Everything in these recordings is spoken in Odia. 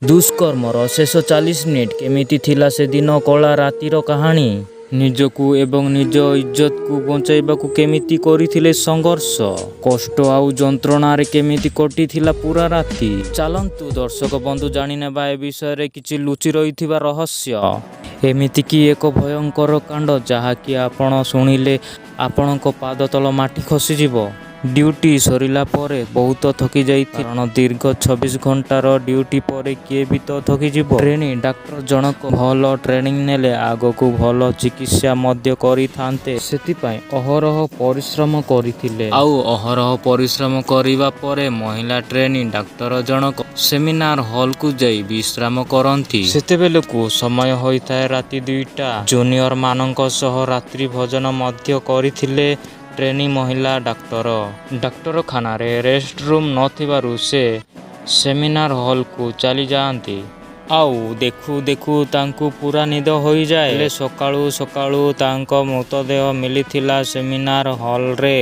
ଦୁଷ୍କର୍ମର ଶେଷ 40 ମିନିଟ୍ କେମିତି ଥିଲା ସେଦିନ କଳା ରାତିର କାହାଣୀ? ନିଜକୁ ଏବଂ ନିଜ ଇଜ୍ଜତକୁ ବଞ୍ଚାଇବାକୁ କେମିତି କରିଥିଲେ ସଂଘର୍ଷ? କଷ୍ଟ ଆଉ ଯନ୍ତ୍ରଣାରେ କେମିତି କଟିଥିଲା ପୁରା ରାତି? ଚାଲନ୍ତୁ ଦର୍ଶକ ବନ୍ଧୁ, ଜାଣିନେବା ଏ ବିଷୟରେ କିଛି ଲୁଚି ରହିଥିବା ରହସ୍ୟ। ଏମିତିକି ଏକ ଭୟଙ୍କର କାଣ୍ଡ, ଯାହାକି ଆପଣ ଶୁଣିଲେ ଆପଣଙ୍କ ପାଦ ତଳ ମାଟି ଖସିଯିବ। ଡ୍ୟୁଟି ସରିଲା ପରେ ବହୁତ ଥକି ଯାଇଥିଲେ, କାରଣ ଦୀର୍ଘ 26 ଘଣ୍ଟାର ଡ୍ୟୁଟି ପରେ କିଏ ବି ତ ଥକିଯିବ। ଟ୍ରେନି ଡାକ୍ତର ଜଣକ ଭଲ ଟ୍ରେନିଂ ନେଲେ ଆଗକୁ ଭଲ ଚିକିତ୍ସା ମଧ୍ୟ କରିଥାନ୍ତେ, ସେଥିପାଇଁ ଅହରହ ପରିଶ୍ରମ କରିଥିଲେ। ଆଉ ଅହରହ ପରିଶ୍ରମ କରିବା ପରେ ମହିଳା ଟ୍ରେନି ଡାକ୍ତର ଜଣକ ସେମିନାର ହଲକୁ ଯାଇ ବିଶ୍ରାମ କରନ୍ତି। ସେତେବେଳକୁ ସମୟ ହୋଇଥାଏ ରାତି 2ଟା। ଜୁନିୟର ମାନଙ୍କ ସହ ରାତ୍ରି ଭୋଜନ ମଧ୍ୟ କରିଥିଲେ ଟ୍ରେନି ମହିଳା ଡାକ୍ତର। ଡାକ୍ତରଖାନାରେ ରେଷ୍ଟ ରୁମ୍ ନଥିବାରୁ ସେ ସେମିନାର ହଲକୁ ଚାଲିଯାଆନ୍ତି। ଆଉ ଦେଖୁ ଦେଖୁ ତାଙ୍କୁ ପୁରା ନିଦ ହୋଇଯାଏ। ହେଲେ ସକାଳୁ ସକାଳୁ ତାଙ୍କ ମୃତଦେହ ମିଳିଥିଲା ସେମିନାର ହଲରେ।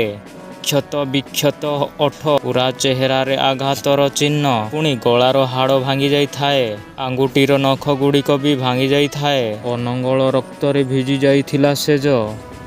କ୍ଷତ ବିକ୍ଷତ ଓଠ, ପୁରା ଚେହେରାରେ ଆଘାତର ଚିହ୍ନ, ପୁଣି ଗଳାର ହାଡ଼ ଭାଙ୍ଗି ଯାଇଥାଏ, ଆଙ୍ଗୁଠିର ନଖ ଗୁଡ଼ିକ ବି ଭାଙ୍ଗି ଯାଇଥାଏ। ଅନର୍ଗଳ ରକ୍ତରେ ଭିଜି ଯାଇଥିଲା ଶେଯ।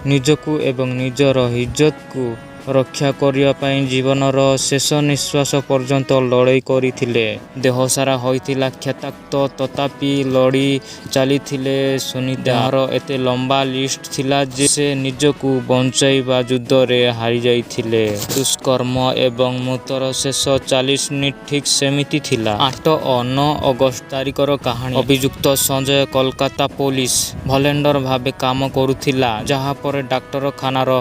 ନିଜକୁ ଏବଂ ନିଜର ଇଜ୍ଜତକୁ ରକ୍ଷା କରିବା ପାଇଁ ଜୀବନର ଶେଷ ନିଶ୍ୱାସ ପର୍ଯ୍ୟନ୍ତ ଲଢ଼େଇ କରିଥିଲେ। ଦେହସାରା ହୋଇଥିଲା କ୍ଷତାକ୍ତ, ତଥାପି ଲଢ଼ି ଚାଲିଥିଲେ ସୁନିତା। ଦେହର ଏତେ ଲମ୍ବା ଲିଷ୍ଟ ଥିଲା ଯେ ସେ ନିଜକୁ ବଞ୍ଚାଇବା ଯୁଦ୍ଧରେ ହାରିଯାଇଥିଲେ। ଦୁଷ୍କର୍ମ ଏବଂ ମୃତ୍ୟୁର ଶେଷ 40 ମିନିଟ୍ ଠିକ୍ ସେମିତି ଥିଲା। 8 ଓ 9 ଅଗଷ୍ଟ ତାରିଖର କାହାଣୀ। ଅଭିଯୁକ୍ତ ସଞ୍ଜୟ କୋଲକାତା ପୋଲିସ ଭଲେଣ୍ଟିୟର ଭାବେ କାମ କରୁଥିଲା, ଯାହା ପରେ ଡାକ୍ତରଖାନାର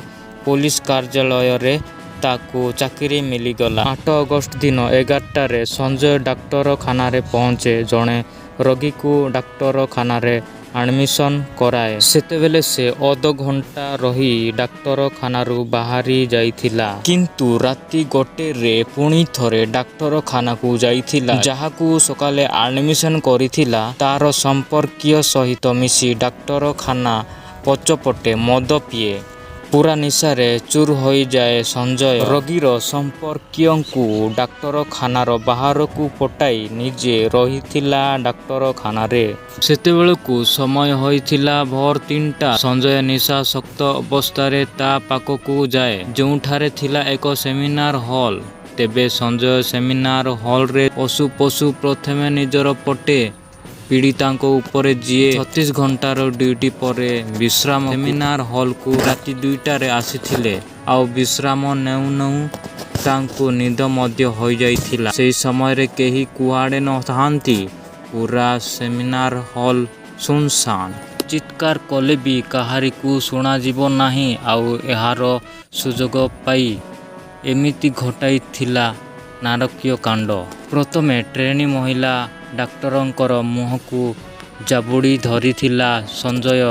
ପୋଲିସ କାର୍ଯ୍ୟାଳୟରେ ତାକୁ ଚାକିରି ମିଳିଗଲା। 8 ଅଗଷ୍ଟ ଦିନ 11ଟାରେ ସଞ୍ଜୟ ଡାକ୍ତରଖାନାରେ ପହଞ୍ଚେ, ଜଣେ ରୋଗୀକୁ ଡାକ୍ତରଖାନାରେ ଆଡମିସନ କରାଏ। ସେତେବେଳେ ସେ ଅଧ ଘଣ୍ଟା ରହି ଡାକ୍ତରଖାନାରୁ ବାହାରି ଯାଇଥିଲା। କିନ୍ତୁ ରାତି 1ରେ ପୁଣି ଥରେ ଡାକ୍ତରଖାନାକୁ ଯାଇଥିଲା। ଯାହାକୁ ସକାଳେ ଆଡମିସନ କରିଥିଲା, ତାର ସମ୍ପର୍କୀୟ ସହିତ ମିଶି ଡାକ୍ତରଖାନା ପଛପଟେ ମଦ ପିଏ। ପୁରା ନିଶାରେ ଚୁର୍ ହୋଇଯାଏ ସଞ୍ଜୟ। ରୋଗୀର ସମ୍ପର୍କୀୟଙ୍କୁ ଡାକ୍ତରଖାନାର ବାହାରକୁ ପଠାଇ ନିଜେ ରହିଥିଲା ଡାକ୍ତରଖାନାରେ। ସେତେବେଳକୁ ସମୟ ହୋଇଥିଲା ଭୋର 3ଟା। ସଞ୍ଜୟ ନିଶାସକ୍ତ ଅବସ୍ଥାରେ ତା ପାଖକୁ ଯାଏ, ଯେଉଁଠାରେ ଥିଲା ଏକ ସେମିନାର ହଲ୍। ତେବେ ସଞ୍ଜୟ ସେମିନାର ହଲରେ ପଶୁ ପଶୁ ପ୍ରଥମେ ନିଜର ପଟେ ପୀଡ଼ିତାଙ୍କ ଉପରେ, ଯିଏ 36 ଘଣ୍ଟାର ଡ୍ୟୁଟି ପରେ ବିଶ୍ରାମ ସେମିନାର ହଲକୁ ରାତି 2ଟାରେ ଆସିଥିଲେ। ଆଉ ବିଶ୍ରାମ ନେଉ ନେଉ ତାଙ୍କୁ ନିଦ ମଧ୍ୟ ହୋଇଯାଇଥିଲା। ସେହି ସମୟରେ କେହି କୁଆଡ଼େ ନଥାନ୍ତି, ପୁରା ସେମିନାର ହଲ୍ ଶୂନଶାନ। ଚିତ୍କାର କଲେ ବି କାହାରିକୁ ଶୁଣାଯିବ ନାହିଁ। ଆଉ ଏହାର ସୁଯୋଗ ପାଇ ଏମିତି ଘଟାଇଥିଲା ନାରକୀୟ କାଣ୍ଡ। ପ୍ରଥମେ ଟ୍ରେନି ମହିଳା ଡାକ୍ତରଙ୍କର ମୁହଁକୁ ଜାବୁଡ଼ି ଧରିଥିଲା ସଞ୍ଜୟ।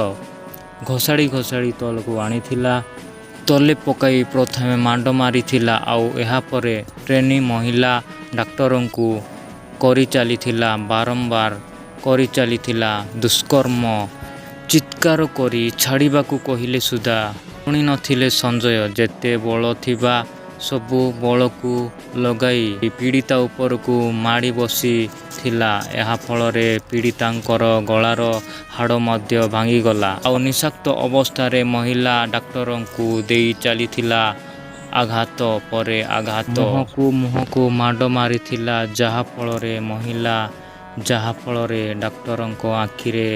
ଘୋଷାଡ଼ି ଘୋଷାଡ଼ି ତଳକୁ ଆଣିଥିଲା। ତଳେ ପକାଇ ପ୍ରଥମେ ମାଡ଼ ମାରିଥିଲା, ଆଉ ଏହାପରେ ଟ୍ରେନି ମହିଳା ଡାକ୍ତରଙ୍କୁ କରିଚାଲିଥିଲା, ବାରମ୍ବାର କରିଚାଲିଥିଲା ଦୁଷ୍କର୍ମ। ଚିତ୍କାର କରି ଛାଡ଼ିବାକୁ କହିଲେ ସୁଦ୍ଧା ଶୁଣିନଥିଲେ ସଞ୍ଜୟ। ଯେତେ ବଳ ଥିବା ସବୁ ବଳକୁ ଲଗାଇ ପୀଡ଼ିତା ଉପରକୁ ମାଡ଼ି ବସିଥିଲା। ଏହା ଫଳରେ ପୀଡ଼ିତାଙ୍କର ଗଳାର ହାଡ଼ ମଧ୍ୟ ଭାଙ୍ଗିଗଲା। ଆଉ ନିଶାସକ୍ତ ଅବସ୍ଥାରେ ମହିଳା ଡାକ୍ତରଙ୍କୁ ଦେଇ ଚାଲିଥିଲା ଆଘାତ ପରେ ଆଘାତ। ମୁହଁକୁ ମୁହଁକୁ ମାଡ଼ ମାରିଥିଲା, ଯାହା ଫଳରେ ଡାକ୍ତରଙ୍କ ଆଖିରେ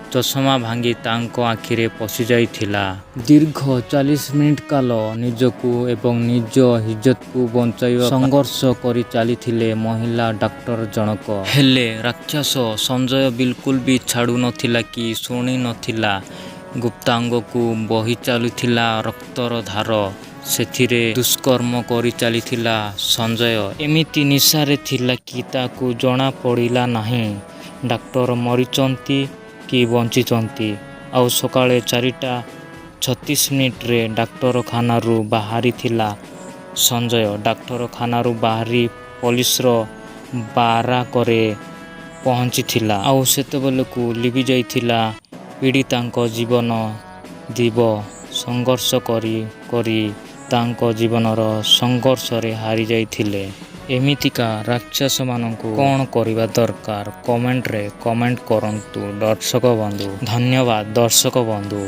ଚଷମା ଭାଙ୍ଗି ତାଙ୍କ ଆଖିରେ ପଶିଯାଇଥିଲା। ଦୀର୍ଘ 40 ମିନିଟ୍ କାଳ ନିଜକୁ ଏବଂ ନିଜ ଇଜ୍ଜତକୁ ବଞ୍ଚାଇବା ସଂଘର୍ଷ କରି ଚାଲିଥିଲେ ମହିଳା ଡାକ୍ତର ଜଣକ। ହେଲେ ରାକ୍ଷସ ସଞ୍ଜୟ ବିଲକୁଲ ବି ଛାଡ଼ୁ ନଥିଲା କି ଶୁଣି ନଥିଲା। ଗୁପ୍ତାଙ୍ଗକୁ ବହି ଚାଲୁଥିଲା ରକ୍ତର ଧାର, ସେଥିରେ ଦୁଷ୍କର୍ମ କରିଚାଲିଥିଲା ସଞ୍ଜୟ। ଏମିତି ନିଶାରେ ଥିଲା କି ତାକୁ ଜଣା ପଡ଼ିଲା ନାହିଁ ଡାକ୍ତର ମରିଛନ୍ତି କି ବଞ୍ଚିଛନ୍ତି। ଆଉ ସକାଳେ 4ଟା 36 ମିନିଟ୍ରେ ଡାକ୍ତରଖାନାରୁ ବାହାରିଥିଲା ସଞ୍ଜୟ। ଡାକ୍ତରଖାନାରୁ ବାହାରି ପୋଲିସର ବାରାକରେ ପହଞ୍ଚିଥିଲା। ଆଉ ସେତେବେଳକୁ ଲିଭିଯାଇଥିଲା ପୀଡ଼ିତାଙ୍କ ଜୀବନ ଦୀପ। ସଂଘର୍ଷ କରି କରି ତାଙ୍କ ଜୀବନର ସଂଘର୍ଷରେ ହାରିଯାଇଥିଲେ। ଏମିତିକା ରାକ୍ଷସମାନଙ୍କୁ କ'ଣ କରିବା ଦରକାର, କମେଣ୍ଟରେ କମେଣ୍ଟ କରନ୍ତୁ ଦର୍ଶକ ବନ୍ଧୁ। ଧନ୍ୟବାଦ ଦର୍ଶକ ବନ୍ଧୁ।